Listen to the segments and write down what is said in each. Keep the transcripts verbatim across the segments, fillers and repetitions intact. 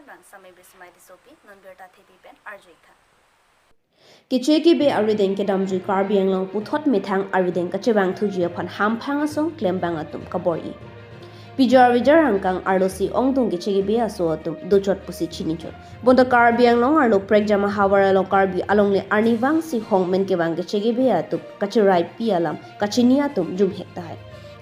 Bang Samai Bismai Tissopi, non birta thepi pen arju-ik tha. Keche kebe arideng kedamjui Karbi Anglong puthot methang arideng kachevangthuji aphan hamphang asong klembang atum kabor-i. Pijar vijar angkang arlosi ongdung keche kebe aso atum dochot pusi chinichot. Bonta Karbi Anglong arlo prekjam ahavar along Karbi alongle arnivang si hongmen kevang keche kebe atum kachiraipi alam kachini atum jumhek tahai.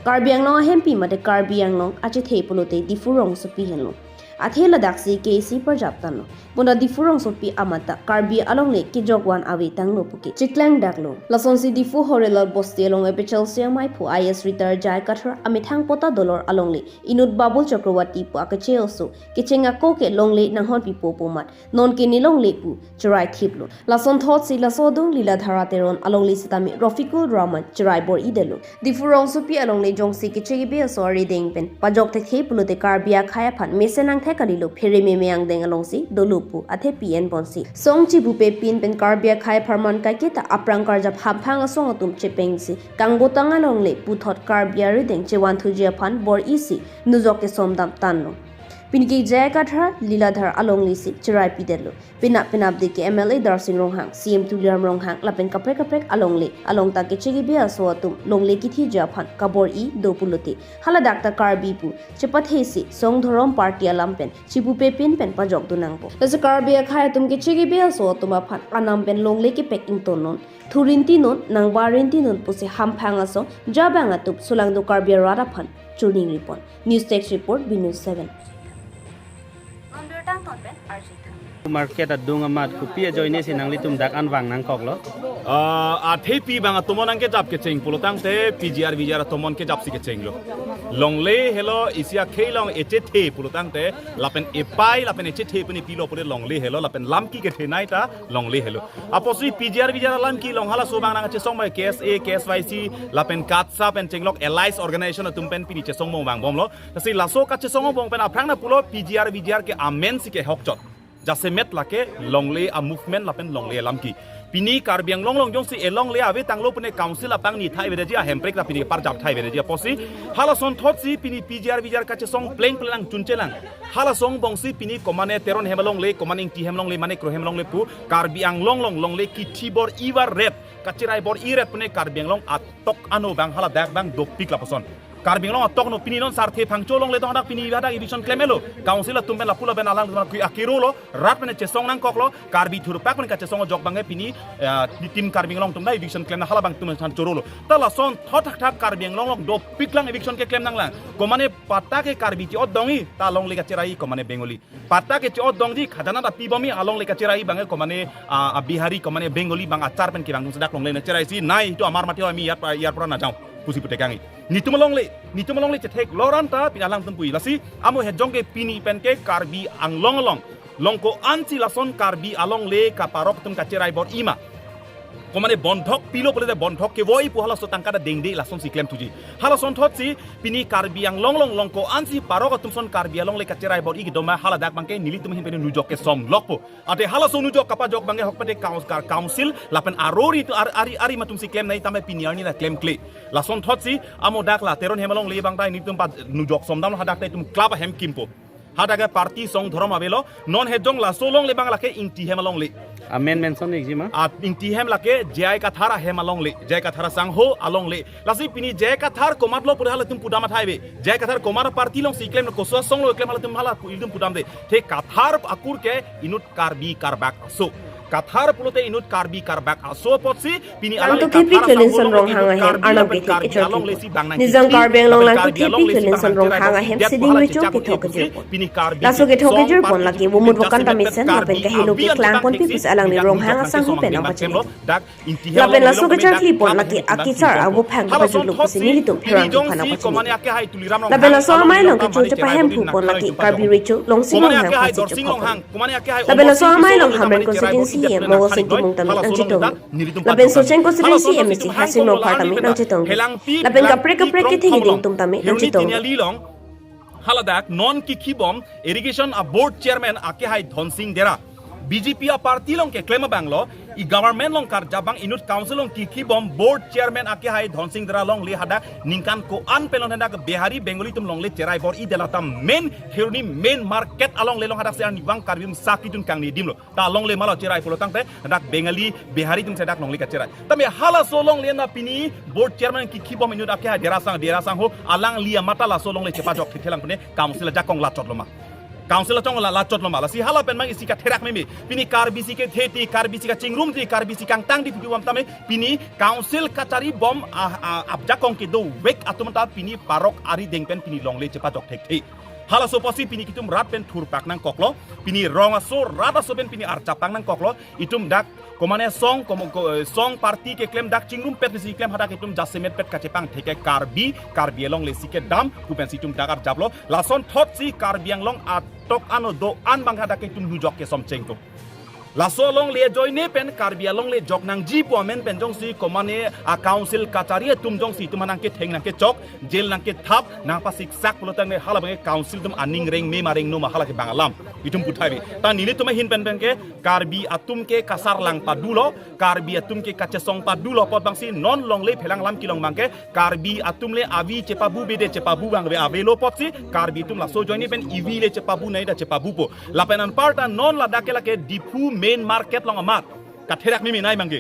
Karbi Anglong ahempi mate Karbi Anglong achethe pulote Diphu rongsopi henlo. Athe ladaksi K C parjap tanlo. Bonta Diphu rongsopi amata Karbi alongle kejokvan ave tanglo puke chiklang daklo. Lasonsi Diphu Horilal Bosti along A P H L C amaiphu I A S retired J I Kathar amethang pota dolor alongle inut Babul Chakravarti pu akeche oso kecheng ako ke longle nanghon pipo pu amat nonke ne longle pu cherai thiplo. Lason thotsi laso adung Liladhara Teron alongle sitame Rafiqul Rahman cherai bor-i detlo. Diphu rongsopi alongle jongsi keche kebe aso arideng pen pajok thekthe pulote Karbi akhei aphan mesen angthek kalilo, phere meme angdeng alongsi dolo pu athepi enponsi song chibupepin pen Karbi akhei apharman kaiketa aphrang karjap hamphang asong atum chepengsi kangbotang alongle puthot Karbi arideng chevangthuji aphan bor-isi nujok kesom dam tanlo. Pinike J I Kathar Liladhara alongle si cheraipi detlo. Penap penapdik ke M L A Darsing Ronghang, C M Tuliram Ronghang lapen kaprek kaprek alongle along ta keche kebe aso atum longle kithiji aphan kabor-i do pulote haladak ta Karbi pu chepathesi song dhorom party alam pen chibupepin pen pajok do nangpo. Lasi Karbi akhei atum keche kebe aso atum aphan anam pen longle kepek ingtonnon, thurintinon, nangbarintinon pusi hamphang asong jabang atum solangdo Karbi arat aphan churning ripon. News Desk Report, B News seven. Non birta angton pen arju-ik tha. Market adung amat kopi ajoine si nanglitum dak an vang nangkoklo? Ah, athepi bang atomon nangkejap kecheng pulotangte P G R V G R atomon kejapsi kechenglo. Longle helo isi akhei along echethe pulotangte lapen epai lapen echethe pen epilo pule longle helo lapen lamki kethenei ta longle helo. Apotsi P G R V G R alamki along halaso bang nangkachesong bai K S A, K S Y C, lapen KATSA pen chenglok allies organization atum pen pini chesong mong vangbomlo. Lasi laso kachesong mong pen aphrang na pulo P G R V G R ke amen si kehokchot. Jasemet lake longle a-movement lapen longle alamki. Pini Karbi Anglong along jongsi elongle ave tanglo pune council apangni thai avedeji, ahemprek ta pini parjap thai avedeji apotsi. Halason thotsi pini P G R V G R kachesong pleng pleng chunchelang. Halason angbongsi pini komane Teron hem alongle, komane Ingti hem alongle, mane Kro hem alongle pu Karbi Anglong along longle kithi bor-i var ret, kacherai bor-i ret pune Karbi Anglong atok ano bang haladak bang dopik lapuson. Karbi Anglong atok ano, pini non Sarthe Phangcho alongle tong hadak pini hadak eviction klem-etlo. Council atum pen lapu lapen alang atum akirolo, rat pen chesong nangkoklo, Karbi thurpak pen kachesong ajok bang pini, eh, team Karbi Anglong atum ta eviction klem na hala bang atum than chorolo. Ta lason thot thakthak Karbi Anglong along dopik lang eviction keklem nanglang. Komane patta ke Karbi chi-ot dongji, ta longle kacherai komane Bengali. Patta ke chi-ot dongji, khajana ta pibomji, alongle kacherai bang komane, ah, ah, Bihari, komane Bengali bang achar pen kevang atum si dak longle nangcheraisi, nai, itum amar mati ho, ami iyar pa-, iyar pora najao pusi putekangji. Netum alongle, netum alongle chetheklong ran ta pini alangtum puji. Lasi amo hejong ke pini pen ke Karbi Anglong along longko ansi lason Karbi alongle kaparok atum kacherai bor-i ma, komane bondhok pilo pule de bondhok kevoi pu halaso tangka ta dengde lasonsi klemthuji. Halason thotsi pini Karbi Anglong along longko ansi parok atum ason Karbi alongle kacherai bor-i kedo ma haladak bang ke nelitum ahin pen nujok kesom lokpo. Athe halaso nujok kapajok bang ke hok pate kaun-, ka-, council lapen arori tu ar-, ari, ari atum si klemnei tame pini arni ta klemkle. Lason thotsi amo dak la Teron hem alongle bang ta nelitum pa nujok somdam hadak ta itum club ahem kimpo. Hadak ke party song dhorom avelo, non hejong laso alongle bang lake Ingti hem alongle. Amen mention-ikji ma? A Ingti hem lake J I Kathar ahem alongle, J I Kathar asangho alongle. Lasi pini J I Kathar komatlo pura halatum pudam athai ave. J I Kathar komat party alongsi klem, koso asong along klem halatum hala pu-, ilitum pudamde. The Kathar akur ke inut Karbi Karbak aso. Kathar pulote inut Karbi Karbak aso apotsi pini alang alang to thepi Kathar Klinson asangho along Ronghang inut ahem Karbi arnam lapen kethe Karbi kechor alongle kipu. Si bang nang Nijang kithi, Karbi Anglong lapen lang to Karbi thepi alongle si Klinson bang nang Ronghang cherai ahem dak siding bahala richo chechak kethok kethok kejor pusi pon. Pini Karbi Laso kethok kejor pon lake womut wakan tamisen lapen kahelo keklang ponpe pusi alangli Ronghang asangho pen nangpachini. Dak Inti hem lapen along laso nilong kecharli pon lake akisar abu phang pajutlo pusi nelitum pherangke aphan nangpachini. Lapen laso amei along kecho chepahemphu pon lake Karbi Recho Longsing Ronghang aphan si chepahemphu. Lapen laso amei along Hamren constituency E M Mongol Sing Timung tame nangchetong. Lapen Socheng constituency M A C Hasing Rongphar tame nangchetong. Lapen kaprek kaprek kethek keding atum tame nangchetong. Haladak non kikhibom irrigation a board chairman akehai Dhonsing Dera. B J P a party along keklem abang lo, i government along karjap abang inut council along kikhi bom board chairman akehai Dhonsing Dera alongle hadak ningkan ko-an pen lo hadak Bihari Bengali atum longle cherai bor-i det, lata main kheroni main market alongle along hadak si arnivang Karbi atum sak kejun kangni adim lo. Ta alongle malo cherai pulo tangte hadak Bengali Bihari atum si hadak longle kacherai. Tame halaso alongle na pini board chairman kikhi bom inut akehai Dera Sang, Dera Sangho alangli amat ta laso alongle chepajok thekthelang pune council ajakong lachot lo ma. Council achong la lachot lo ma. Lasi hala pen mang isi katherak meme. Pini Karbi si kethe ti, Karbi si kachingrum ti, Karbi si kangtang ti puji bom tame pini council kachari bom a, a, ajakong kedovek atum ta pini parok arideng pen pini longle chepajok thekthe. Halaso apotsi pini itum rat pen thurpak nangkoklo. Pini rong aso rat aso pen pini arjapang nangkoklo. Itum dak komane song, kom-, ko-, eh, song party keklem dak chingrumpet si klem hadak itum jasemetpet kachepangthek ke Karbi, Karbi alongle si kedam pu pensi itum dak arjaplo. Lasonthotsi Karbi Anglong atok ano do-an abang hadak itum lujok kesom chengkok. Laso alongle ajoine pen Karbi alongle jok nangji pu amen pen jongsi komane a council kachari atum jongsi itum nangketheng nangkechok, jail nangkethap, nangpasiksak pulo tangte hala abang ke council atum aning rengme ma rengno ma hala ke bang alam itum puthai bi. Ta nelitum ahin pen pen ke Karbi atum ke kasarlang padulo, Karbi atum ke kachesong padulo apot abangsi non longle phelang alam kelong abang ke Karbi atum le avi chepabu bede chepabu abang ave avelo apotsi Karbi atum laso ajoine pen ivi le chepabu nai ta chepabupo. Lapen anparta non ladak ke lake Diphu main market along amat katherak meme nai abang ke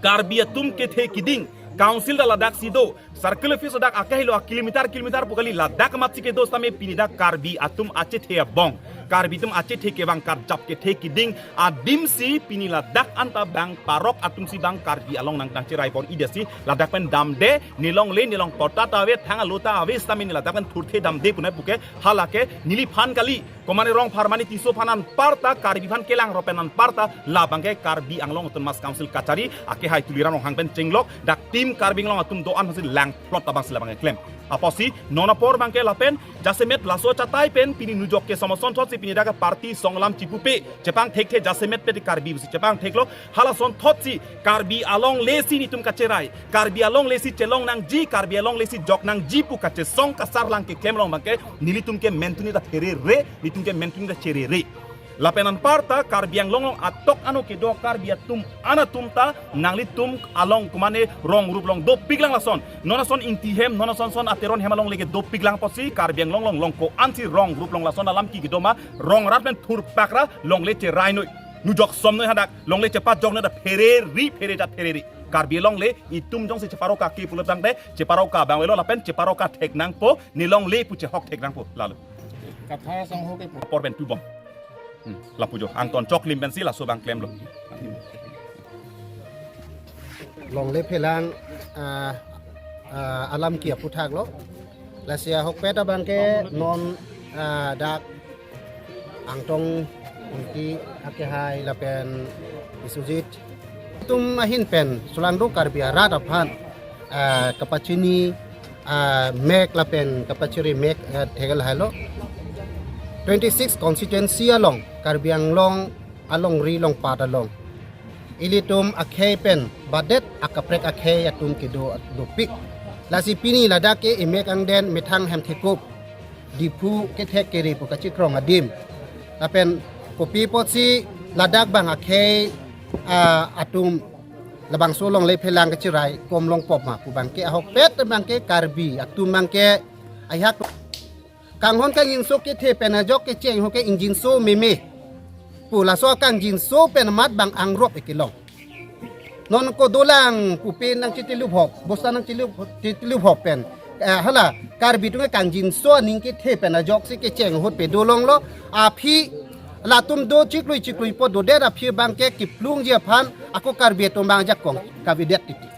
Karbi atum kethe keding, council ta ladak si do, circle office ladak akehai lo, a kilometer kilometer pu kali, ladak amat si kedo sitame pini dak Karbi atum achethe abong, Karbi atum achethe kevang karjap kethe keding adim si pini ladak anta abang parok atum si abang Karbi along nangtang cherai bor-i det si ladak pen damde, nelongle nelong patta ta ave, thang alo ta ave sitame ne ladak pen thurthe damde pu nai puke hala ke neliphan kali. Komane Rongphar mane Tisso aphan anparta Karbi aphan kelang ropen anparta labang ke Karbi Anglong Autonomous Council kachari akehai Tuliram Ronghang pen chenglok dak Team Karbi Anglong atum do-an aphansi langplot abangsi labang ke klem. Apotsi non apor abang ke lapen jasemet laso achatai pen pini nujok kesom asonthotsi pini dak ke party song alam chipupe chepangthekthe jasemetpet Karbi pusi chepangtheklo. Halasonthotsi Karbi alongle si nelitum kacherai, Karbi alongle si chelong nangji, Karbi alongle si jok nangji pu kachesong kasarlang keklem along abang ke nelitum ke mentuni ta pherere, nelitum ke mentuni ta cherere. Lapen anparta Karbi Anglong along atok ano kedo Karbi atum an atum ta nanglitum along komane rong rup along dopiklang lason. Non ason Ingti hem, non ason son Ateron hem alongle ke dopiklang apotsi Karbi Anglong along along ko-ansi rong rup along lason alam ke kedo ma rong rat pen thurpak ra longle cherai noi. Nujok som noi hadak, longle chepajok noi ta pherere, phere jat pherere. Karbi alongle, itum jongsi cheparoka ke pulo tangte, cheparoka abang avelo lapen cheparoka thek nangpo, nelongle pu chehok thek nangpo, lalo. Kathar asong ho ke pu. Apor pen tubom. Hmm, lapu jo, angton choklim pensi laso abang klemlo. Longle phelang, ah, ah, alam ke aphuthak lo. Lasi ahokpet abang ke non, ah, dak Angtong Ingti akehai lapen Biswajit atum ahin pen solangdo Karbi arat aphan, ah, kapachini, ah, mek lapen kapachiri mek, ah, thekel hailo. Twenty six constituency along Karbi Anglong alongri along pat along ilitum akhei pen badet akaprek akhei atum kedo dopik. Lasi pini ladak ke emek angden methang hem thekup Diphu kethek kere pu kachikrong adim. Lapen kopi apotsi ladak abang akhei, ah, atum labangso longle phelang kacherai kom longpop ma pu abang ke ahokpet abang ke Karbi atum abang ke aihak kanghon kangjinso kethe pen ajok kecheng ho ke ingjinso meme pu laso kangjinso pen amat abang angrop ekelong. Non ko dolang pupe nangchitilup hop, bosta nangchitilup, chitilup hop pen. Eh, hala, Karbi atum ke kangjinso aning kethe pen ajoksi kecheng ahut pe dolonglo, aphi latum do chiklui chiklui po dodet aphi abang ke kiplungji aphan, ako Karbi atum abang ajakong kavedet titi.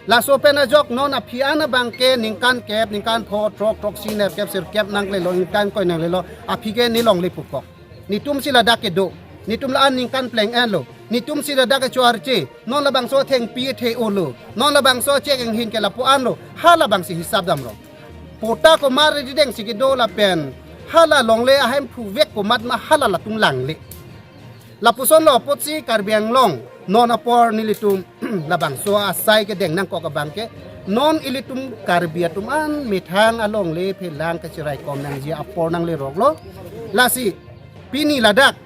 Laso pen ajok non aphi an abang ke ningkan kep, ningkan pho, throk, throksi, nerkep, sirkep nanglelo, ningkan koi nanglelo, aphi ke nelongle pukok. Netum si ladak kedo, netum la-an ningkan pleng enlo, netum si ladak kecho arche, non labangso thengpi the-olo, non labangso chek enghin ke lapu anlo, halabangsi hisap damlo. Patta komat rideng si kedo lapen, hala longle ahemphu vek komat ma hala latum langle. Lapuson lo apotsi Karbi Anglong non apor nelitum labangso asai kedeng nangkok abang ke non ilitum Karbi atum an methang alongle phelang kacherai kom nangji apor nanglerok lo. Lasi pini ladak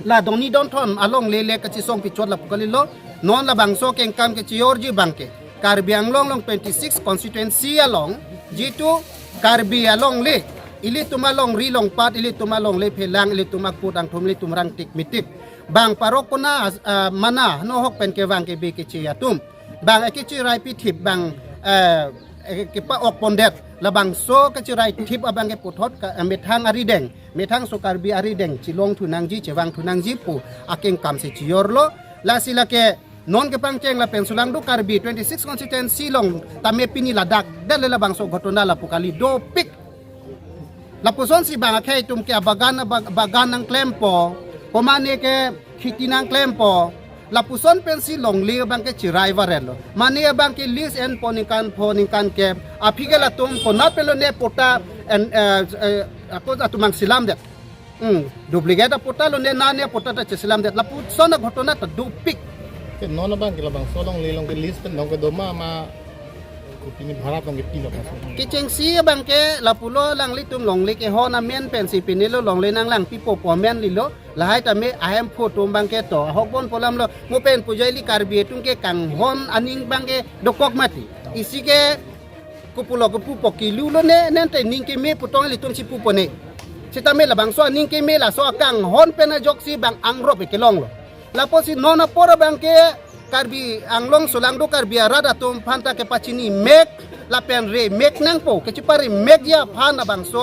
La dongni dongthom alongle le kachesong pichot lapu kalilo. Non labangso kengkam kechiorji abangke Karbi Anglong along twenty-six constituency along jitu Karbi alongle, ilitum alongri longpat, ilitum alongle phelang, ilitum akput angthum, ilitum rangtik mitip, bang parok kona as-, ah, mana no ahok pen kevang kebe keche atum, bang ekechirai pithip, bang, eh, eh, kepa-ok pondet, labangso kechirai thip abangke puthot ka, eh, methang arideng, methang so Karbi arideng chelong thunangji, chevang thunangji pu akengkam si chiorlo. Lasi lake non kepangcheng lapen Solangdo Karbi twenty-six constituency along tame pini ladak det le labangso ghotona lapu kali dopik. Lapusonsi bang akhei atum ke abagan, abag-, bagan nangklempo, komane ke khiti nangklempo, lapuson pensi longle abangke chirai varelo. Mane abangke lease enpo ningkan pho ningkan kep, aphi ke latum konat pen lone patta en, eh, eh, ako atum nangselamdet. Hmm, duplicate apatta lone nane apatta ta cheselamdet, lapuson aghotona ta dopik. Ke non abangke labangso alongle along ke lease pen dong kedo ma, ma kopine bhara dong kepi labangso? Kechengsi abangke lapulo alanglitum longle kehon amen pensi pinilo longle nanglangpipo pu amen lilo. Lahai tame ahemphu atum abangke to ahok bon pu alamlo, mo pen pu joi ili Karbi atum ke kanghon aning abangke dokok mati. Isi ke kopulo kopupo kilu lone, nente ning keme pu tong ilitum si pupo ne. Sitame labangso aning keme laso akanghon pen ajoksi bang angrop kelonglo. Lapusi non apor abangke Karbi Anglong Solangdo Karbi arat atum aphanta kepachini mek lapen remek nangpo, kechipari mekji aphan labangso,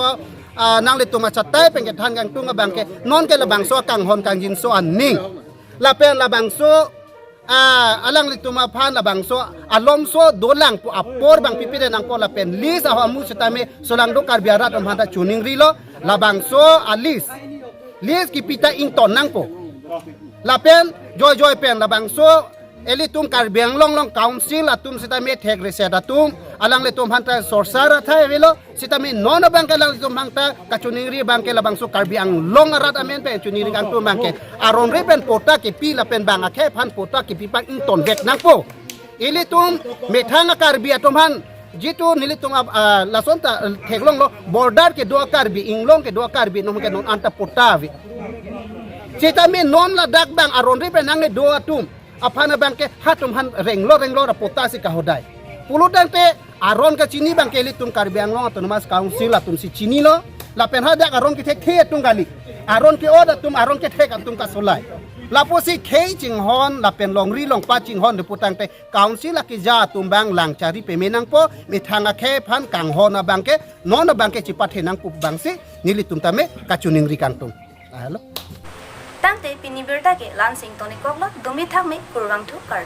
ah, nanglitum achatai pen kethan kangtung abangke non ke labangso akanghon kangjinso aning. Lapen labangso, ah, alanglitum aphan labangso alomso dolang pu apor bang pipide nangpo lapen lease aho amu sitame Solangdo Karbi arat atum aphanta choningrilo, labangso a-lease. Lease kipi ta ington nangpo. Lapen joi joi pen labangso ilitum Karbi Anglong along council atum sitame thek reset atum alanglitum aphanta sorsar athai avelo, sitame non abangke alanglitum aphanta kachoningri abangke labangso Karbi Anglong arat amen pen choningri kangtung abangke aron ri pen patta kepi lapen bang akhei aphan patta kepi pang ington vek nangpo. Ilitum methang a-Karbi atum aphan jitu nelitum ap-, ah, lason ta, eh, theklonglo, border kedo a-Karbi, inglong kedo a-Karbi atum ke non anta patta ave. Sitame non ladak bang aron ri pen nangkedo atum aphan abangke hatum aphan renglo renglo ra patta si kahodai. Pulotangte aron kachini abangke ilitum Karbi Anglong Autonomous Council atum si chinilo. Lapen hadak aron kethekthe atum kali, aron ke-ot atum, aron kethek atum kasolai. Lapusi khei chinghon lapen longri longpat chinghon de putangte council akeja atum bang lang chari peme nangpo, methang akhei aphan kanghon abangke non abangke chipathe nangpo pu bangsi nelitum tame kachoningri kangtung. Ahalo. Tangte pini birta ke la-ansi ingtonikoklo, dumi thakme, kurvangthu, kardom.